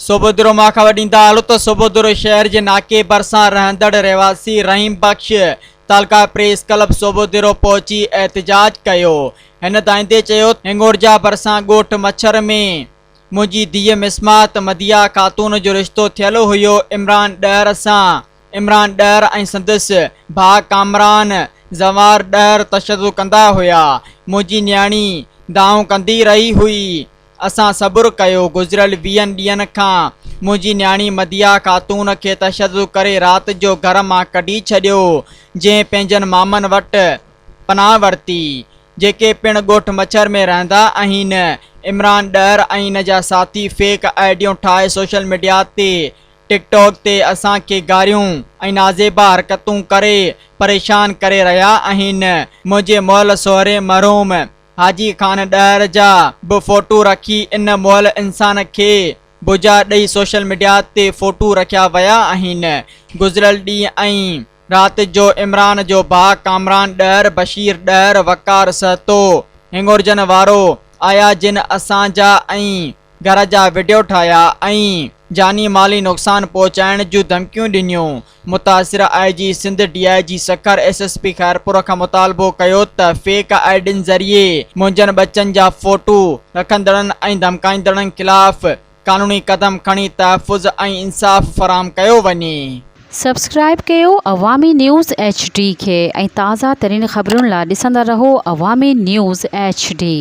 صوڀوديرو مان خبر ڏيندا هلو ته صوڀوديرو شهر جي ناڪي ڀرسان رهندڙ رهواسي رحيم بخش تعلقه پريس ڪلب صوڀوديرو پهچي احتجاج ڪيو. هن دانهيندي چيو ته هڱورجا ڀرسان ڳوٺ مڇر ۾ منهنجي ڌيء مسمات مديحه خاتون جو رشتو ٿيل هيو عمران ڏهر سان عمران ڏهر ۽ سندس ڀاء ڪامران زوار ڏهر تشدد ڪندا هيا منهنجي نياڻي دانهون ڪندي رهي هئي اسان صبر ڪيو، گذريل ويهن ڏينهن کان منهنجي نياڻي مديحه خاتون کي تشدد ڪري رات جو گهر مان ڪڍي ڇڏيو، جنهن پنهنجن مامن وٽ پناهه ورتي، جيڪي پڻ ڳوٺ مڇر ۾ رهندا آهن. عمران ڏهر ۽ ان جا ساٿي فيڪ آئيڊيون ٺاهي سوشل ميڊيا تي ٽڪ ٽاڪ تي اسان کي گاريون ۽ نازيبا حرڪتون ڪري پريشان ڪري رهيا آهن، منهنجي مئل سهري مرحوم حاجي خان ڏهر جا به فوٽو رکي ان مئل انسان کي بجا ڏئي سوشل ميڊيا تي فوٽو رکيا ويا آهن. گذريل ڏينهن ۽ رات جو عمران جو ڀاء ڪامران ڏهر، بشير ڏهر، وقار سهتو هڱورجن وارو آيا جن اسان جا ۽ گهر جا وڊيو ٺاهيا ۽ جاني مالي نقصان پهچائڻ جون ڌمڪيون ڏنيون. متاثر I G Sindh, D I G Sukkur, S S P Khairpur کان مطالبو ڪيو ته فيڪ آئيڊين ذريعي منهنجن ٻچن جا فوٽو رکندڙن ۽ ڌمڪائيندڙن خلاف قانوني قدم کڻي تحفظ ۽ انصاف فراهم ڪيو وڃي. سبسڪرائيب ڪيو عوامي نيوز ايڇ ڊي کي ۽ تازه ترين خبرن لا ڏسندا رهو عوامي نيوز ايڇ ڊي.